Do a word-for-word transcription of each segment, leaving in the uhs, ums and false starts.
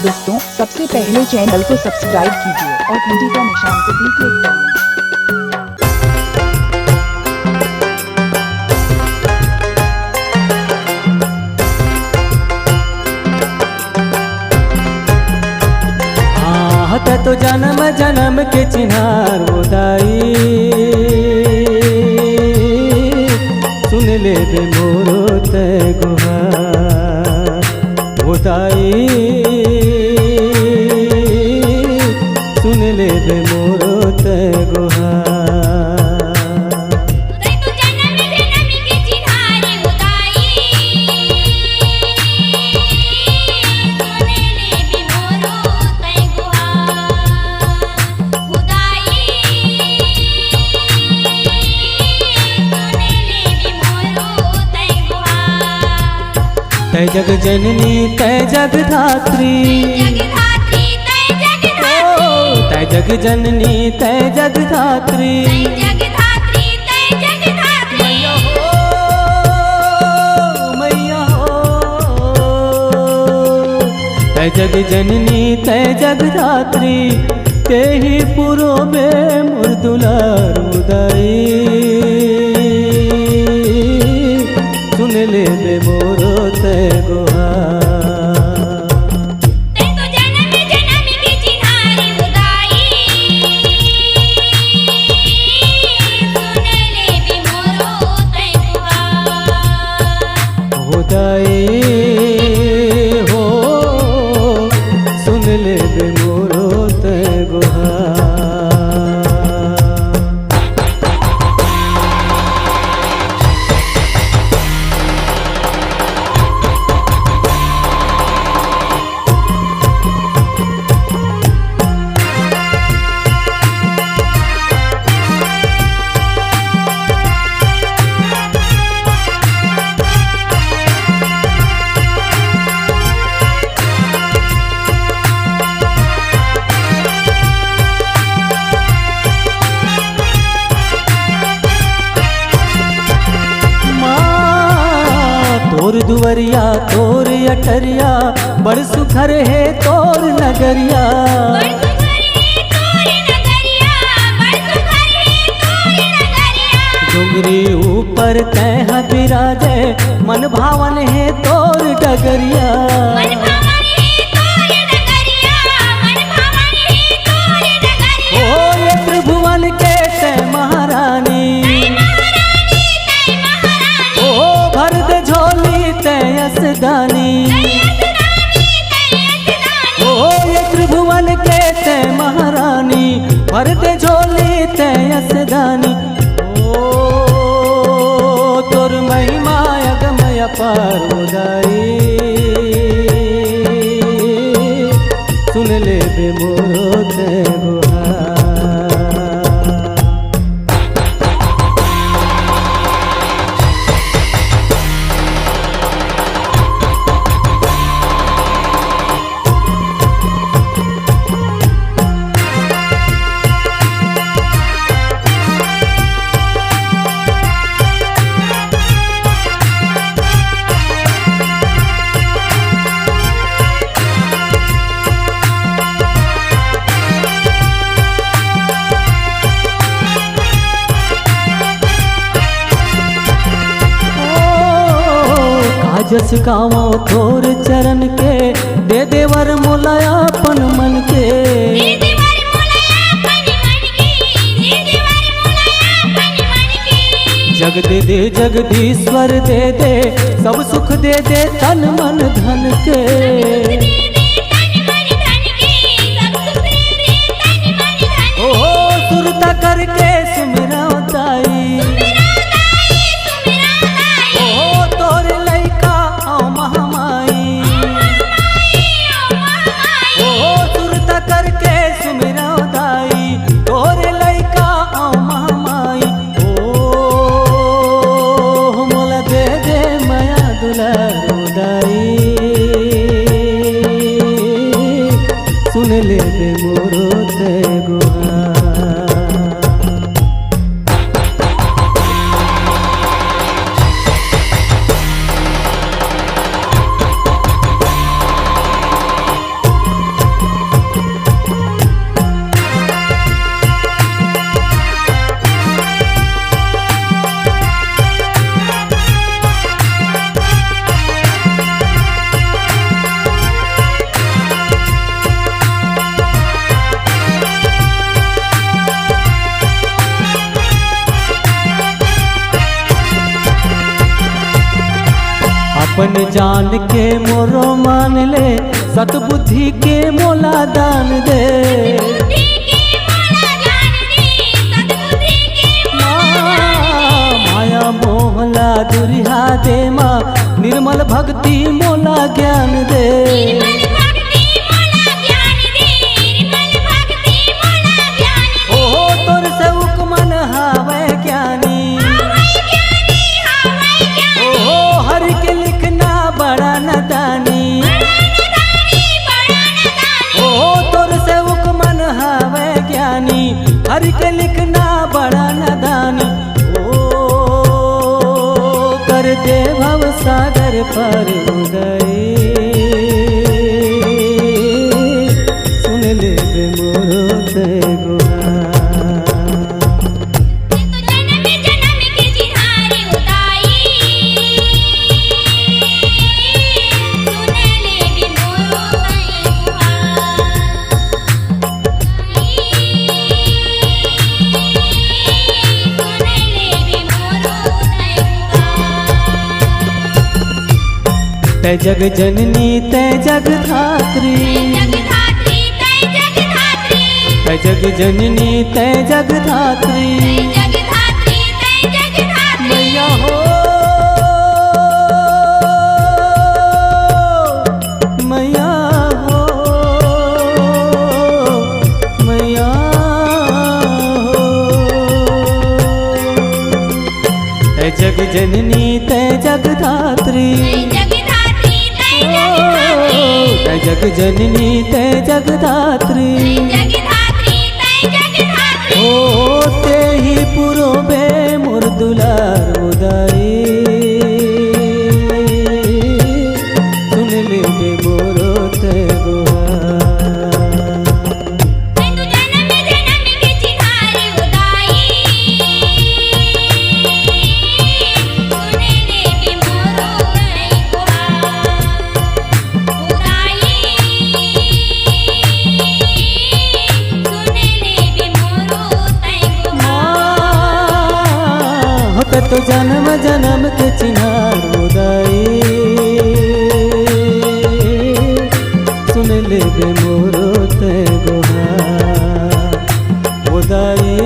दोस्तों, सबसे पहले चैनल को सब्सक्राइब कीजिए और घंटी का निशान को भी क्लिक करिए। हाँ, तैं तो जनम जनम के चिन्हार ओ दाई, सुन लेबे मोरो तैं गुहार ओ दाई, सुन लेबे मोरो तैं गुहार। तैं तो जनम जनम के चिन्हार ओ दाई, सुन लेबे मोरो तैं गुहार ओ दाई, सुन लेबे मोरो तैं गुहार। तैं जग जननी, तैं जग धात्री। तैं जग धात्री, तैं जग धात्री। ओ, तैं जग जननी, तैं जग धात्री। तैं जग धात्री, तैं जग धात्री। मैया हो, मैया हो। तैं जग जननी, तैं जग धात्री। तेही पुरोबे मोर दुलार ओ दाई, सुन लेबे मोरो तैं गुहार। तैं तो जनम जनम के चिन्हार ओ दाई, सुन लेबे मोरो तैं गुहार। ओ दाई हो, सुन लेबे मोरो तैं गुहार। माँ, तोर दुवरिया, तोर अटरिया, बड़ सुघर हे तोर नगरिया। बड़ सुघर हे तोर नगरिया, बड़ सुघर हे तोर नगरिया। डोंगरी ऊपर तैं ह बिराजे, मन भावन हे तोर डगरिया। मन भावन हे तोर डगरिया, मन भावन हे तोर डगरिया। ओ, ये त्रिभुवन के तैं महारानी। तैं महारानी, तैं महारानी। ओ, भर दे झोली तैं असदानी। तैं असदानी, तैं असदानी। ओ, ये त्रिभुवन के तैं महारानी, भर दे झोली तैं असदानी। ओ, तोर महिमा अगम अपार ओ दाई, सुन लेबे मोरो तैं गुहार। ओ, का जस गावंव तोर चरण के, दे दे वर मोला अपन मन के। दे दे वर मोला अपन मन के, दे दे वर मोला अपन मन के। जग दे दे जगदीश्वर दे दे, सब सुख दे दे तन मन धन के। सब सुख दे दे तन मन धन के, सब सुख दे दे तन मन धन के। ओहो, सुरता करके सुमिरंव दाई। सुमिरंव दाई, सुमिरंव दाई। ओहो, तोर लइका अउ महामाई। अउ महामाई, अउ महामाई। ओहो, सुरता करके सुमिरंव दाई, तोर लइका अउ महामाई। ओ, मोला दे दे मया दुलार ओ दाई, सुन लेबे मोरो तैं गुहार। मन जान के मोरो मान ले, सतबुद्धि के मोला दान दे। माया मोह ला दुरिहा दे माँ, निर्मल भक्ति मोला ज्ञान दे। ओहो तोर सेवक मन हावय ज्ञानी। ओहो हरि के लिखना बड़ा नदानी। ओहो तोर सेवक मन हावय ज्ञानी, हरि के लिखना बड़ा नदानी। ओ कर दे भव सागर पार उदय, सुन ले बे मोरो ते गुहार। तै जग जननी तै जग धात्री। तै जग जननी तै जग धात्री। मैया हो, मैया हो, मैया हो। तै जग जननी तै जग धात्री। तै जग जननी तै जग धात्री। ओ तेही पुरो बे मोर दुलार उदाई, सुन ले बे मोरो तै गुहार। होत तो जन्म जन्म के चिन्हार उदाई, सुन ले बे मोरो तै गुहार उदाई,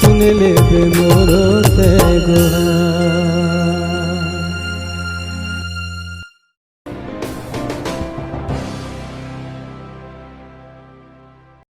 सुन ले बे मोरो तै गुहार।